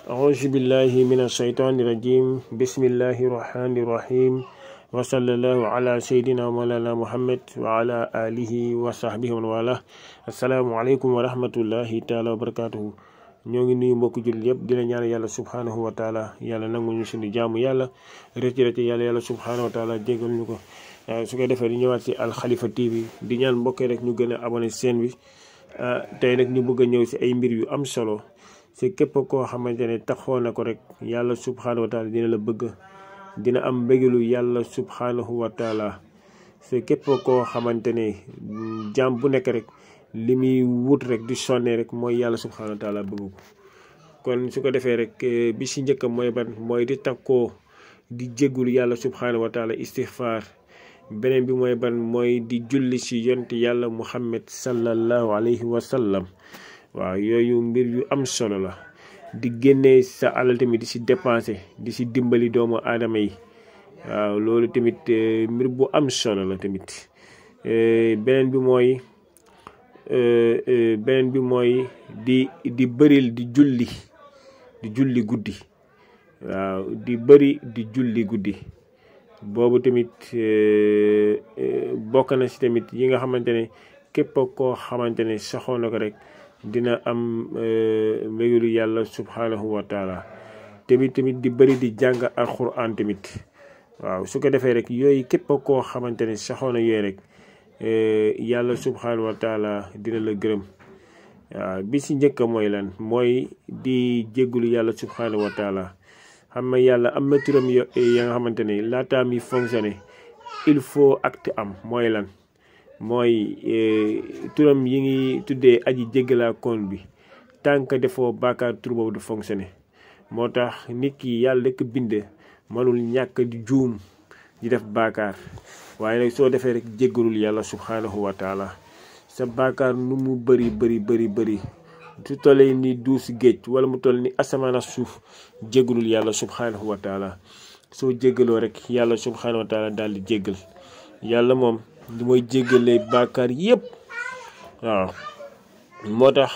أعوذ بالله من الشيطان الرجيم بسم الله الرحمن الرحيم وصلى الله على سيدنا مولانا محمد وعلى آله وصحبه ومن والاه السلام عليكم ورحمة الله تعالى وبركاته ñoo ngi nuyu mbokk jullit yëpp di la ñaan yàlla subhanahu wa taala yàlla nangu ñu suñu jaamu yàlla rëcc yàlla subhanahu wa taala jégal ñu ko su ko defee di ñëwaat ci Al Khalifa TV di ñaan mbokk rek ñu gën a abonné seen bi tey nag ñu bëgg a ñëw ci ay mbir yu am solo ci képp koo xamante ne taxoo na ko rek yàlla subhanahu wa taala dina la bëgg dina am mbégalu yàlla subhanahu wa taala ci képp koo xamante ne jaam bu nekk rek li muy wut rek di sonne rek mooy yàlla subhanahu wa taala bëgg ko kon su ko defee rek bi ci njëkk mooy ban mooy di takkoo di jéggul yàlla subhanahu wa taala istighfar beneen bi mooy ban mooy di julli ci yonti yàlla muhammad sallallahu alayhi wa sallam waaw yooyu mbir yu am solo la di génnee sa alal tamit di ci dépenser di ci dimbali doomu aadama yi waaw loolu tamit mbir bu am solo la tamit beneen bi mooy di bëril di julli guddi waaw di bëri di julli guddi boobu tamit bokk na ci tamit yi nga xamante ne képp koo xamante ne saxoo na ko rek dina am mbégalu yàlla subhanahu wa taala tamit di bëri di jàng alquran tamit waaw su ko defee rek yooyu képp koo xamante ne saxoo na yooyu rek yàlla subhanahu wa taala dina la gërëm waaw bi ci njëkk mooy lan mooy di jéggulu yàlla subhanahu wa taala xam nga yàlla am na turam ya nga xamante ne laataa mi fonctionné il faut acte am mooy lan mooy turam yi ngi tuddee aji jéggalaa koon bi tant que defoo baakaar tur boobu du fonctionné moo tax nit ki yàlla rek bind mënul ñàkk di juum di def baakaar waaye nag soo defee rek jéggalul yàlla subhanahu wa taala sa baakaar nu mu bëri su tollee ni duus géej wala mu toll ni asamaan ak suuf jéggalul yàlla subhanahu wa taala soo jéggaloo rek yàlla subhanahu wa taala daal di jéggal yàlla moom li mooy jéggalee baakaar yépp waaw moo tax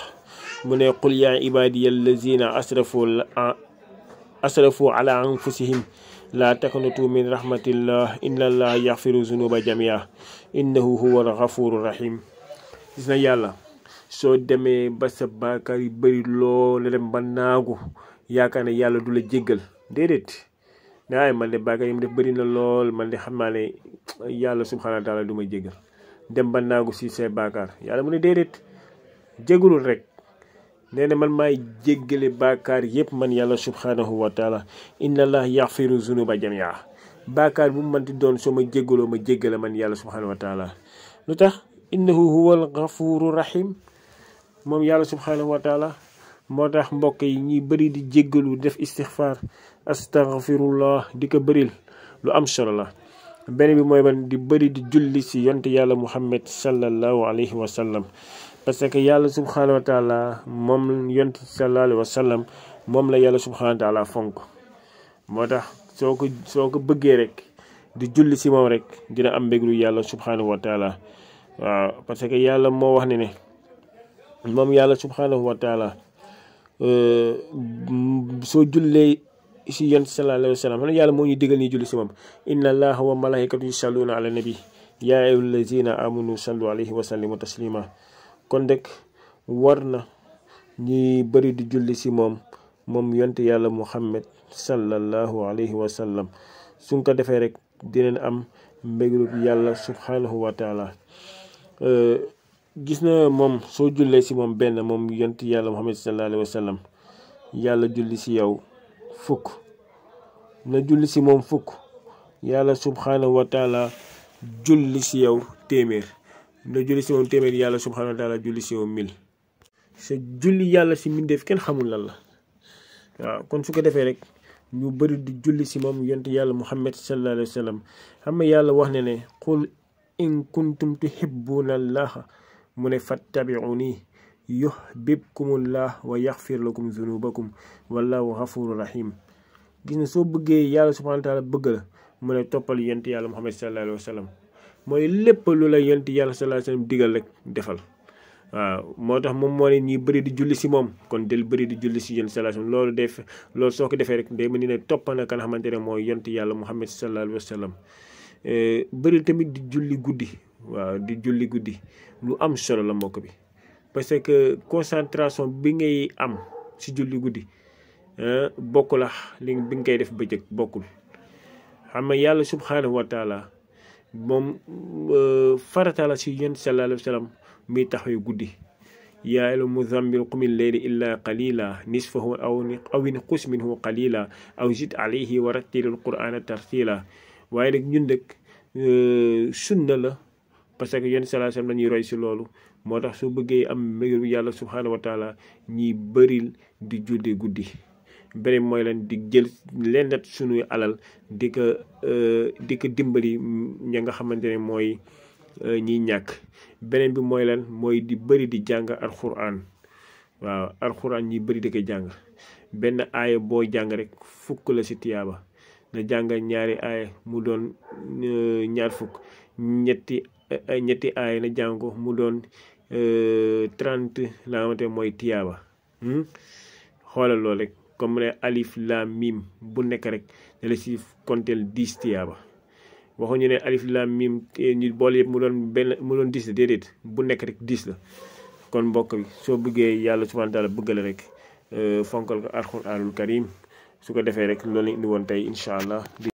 mu ne qul yaa ibadiya allazina asrafu ala anfusihim la taqnatu min rahmatillah inna allaha yaxfiru zunuba jamia innahu huwa alghafuru rahim gis na yàlla soo demee ba sa baakaar yi bëri loolu dem ba naagu yaakaar ne yàlla du la jéggal déedéet naay man de baakaar yi mu def bëri na lool man de xam naa ne yàlla subhanahu wa taala du ma jéggal dem ba naagu si say baakaar yàlla mu ne déedéet jéggalul rek nee na man maay jéggale baakaar yépp man yàlla subhanahu wa taala inna allah yaxfiru zunuba jamia baakaar bu mu manti doon soo ma jéggaloo ma jéggale man yàlla subhanahu wa taala lu tax innahu huwa alghafuru rahim moom yàlla subhanahu wa taala moo tax mbokk yi ñi bëri di jéggalu def istighfar astaghfirullah di ko bëril lu am solo la beneen bi mooy ban di bëri di julli ci yonte yàlla muhammad sallallahu alayhi wa sallam parce que yàlla subhanahu wa taala moom yonte sallallahu alayhi wa sallam moom la yàlla subhanahu wa taala fonk moo tax soo ko bëggee rek di julli ci moom rek dina am mbéglu yàlla subhanahu wa taala waaw parce que yàlla moo wax ne moom yàlla subhanahu wa taala soo jullee ci yonent sallallahu alayhi wa sallam xam ne yàlla moo ñu digal ni julli ci moom inna allaha wa malaikatu yusalluna ala nabi ya ayyuhallazina amanu sallu alayhi wa sallimu taslima kon rek war na ñuy bëri di julli ci moom yonent yàlla muhammad sallallahu alayhi wa sallam suñ ko defee rek dinañ am mbéglu yàlla subhanahu wa taala gis na moom soo jullee ci moom benn moom yonent yàlla muhammad sallallahu alayhi wa sallam yàlla julli ci yow fukk na julli ci moom fukk yàlla subhanahu wa taala julli ci yow téeméer na julli ci moom téeméer yàlla subhanahu wa taala julli ci yow 1000 sa julli yàlla ci mbindeef kenn xamul lan la waaw kon su ko defee rek ñu bëri di julli ci moom yonent yàlla muhammad sallallahu alayhi wa sallam xam nga yàlla wax ne qul in kuntum tuhibbuna allaha mu ne fattabi'uni yuhbibkumullah wa yaxfir lakum zunubakum wallahu ghafurur rahim gis na soo bëggee yàlla subhanahu wa taala bëgg la mu ne toppal yonent yàlla muhammad sallallahu alayhi wa sallam mooy lépp lu la yonent yàlla sallallahu alayhi wa sallam digal rek defal waaw moo tax moom moo ne ñi bëri di julli si moom kon del bëri di julli si yonent sallallahu alayhi wasallam loolu soo ko defee rek day mel ni ne topp na ka nga xamante ne mooy yonent yàlla Muhammad sallallahu alayhi wasallam bëri tamit di julli guddi waaw di julli guddi lu am solo la mbokk bi parce que concentration bi ngay am si julli guddi bokkul la bi nga koy def bëccëg bokkul xam nga yàlla subhanahu wa taala moom farata la si yonent sallallahu alayhi wasallam mi taxawee guddi yaa ayyuhal muzammil qumil layla illa qalila nisfahu aw inqus minhu qalila aw zid alayhi wa rattilil qur'ana tartila waaye nag ñun nag sunna la parce que yonent sallallahu alayhi wasallam lañuy roy si loolu moo tax soo bëggee am mbéru yàlla subhanahu wa taala ñiy bëril di julli guddi beneen mooy lan di jël leen nat suñuy alal di ko dimbali ña nga xamante ne mooy ñiy ñàkk beneen bi mooy lan mooy di bëri di jàng alxuraan waaw alxuraan ñi bëri di ko jàng benn aaya boo jàng rek fukk la si tiyaaba nga jàng ñaari aaya mu doon ñaar fukk ñetti aaya na jàng ko mu doon 30 la xamante mooy tiyaaba xoolal loolu rek comme ne alif lam mim bu nekk rek da la si konteel 10 tiyaaba waxuñu ne alif lam mim ñu boole yëpp mu doon 10 la déedéet bu nekk rek 10 la kon mbokk bi soo bëggee yàlla subhanahu wa taala bëgg la rek fonkal ko alxuraanul karim su ko defee rek loolu la indi woon tey incha allah.